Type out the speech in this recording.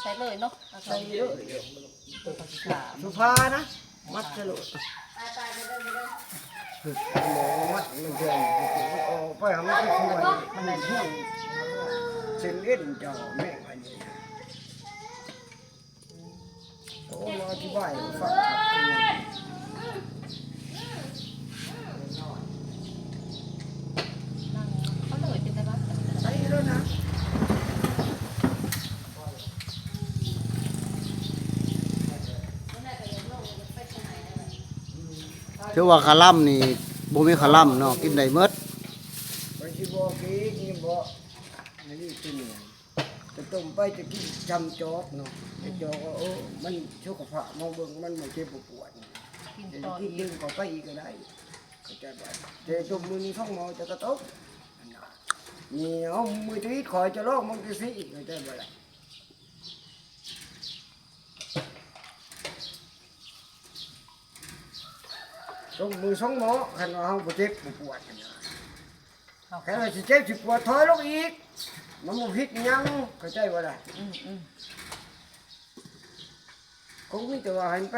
ໃສ່ເລີຍເນາະ ໃສ່ເລີຍ ສຸພານະ ມັດໃສ່ໂລດ ໝໍມັດມັນເຖື່ອນ ອອກໄປໃຫ້ມັນໄປຊ່ວຍ ມັນໄດ້ຊ່ວຍ ເສັ້ນເອັນເຈົ້າແມ່ງອັນນີ້ ໂອ້ ມາອະທິບາຍໃຫ້ຟັງຄັກ ຖືວ່າຄາລຳນີ້ບໍ່ມີຄາລຳເນາະ ກິນໄດ້ໝົດ ໄປຊິບອກອີກນີ້ບໍ່ ອັນນີ້ຕົວນີ້ ຈະຕົ້ມໄປຈະກິນຈຳຈອກເນາະ ຈະຈອກວ່າ ເອີ ມັນສຸຂະພາບ ມາເບິ່ງມັນບໍ່ເຈັບບໍ່ປວດ ກິນຕໍ່ອີກ ຈະກິນຕື່ມເຂົ້າໄປອີກກໍໄດ້ ເຂົ້າໃຈບໍ່? ຈະຕົ້ມມື້ໜຶ່ງສອງໝໍ້ ຈະກະຕົ້ມ ອັນນັ້ນ ນີ້ເອົາ ມື້ທຳອິດຂ້ອຍຈະລອງເບິ່ງຈັ່ງຊີ້ ເຂົ້າໃຈບໍ່ລະ? ຕົ້ມມື້ສອງໝໍ້ ຄັນວ່າເຮົາບໍ່ເຈັບບໍ່ປວດຫັ້ນນະ ເຮົາ ຄັນວ່າຊິເຈັບຊິປວດ ຖອຍລົງອີກ ມັນບໍ່ຜິດຫຍັງ ເຂົ້າໃຈບໍ່ລະ? ອືມໆ ຄົງມີແຕ່ວ່າໃຫ້ໄປ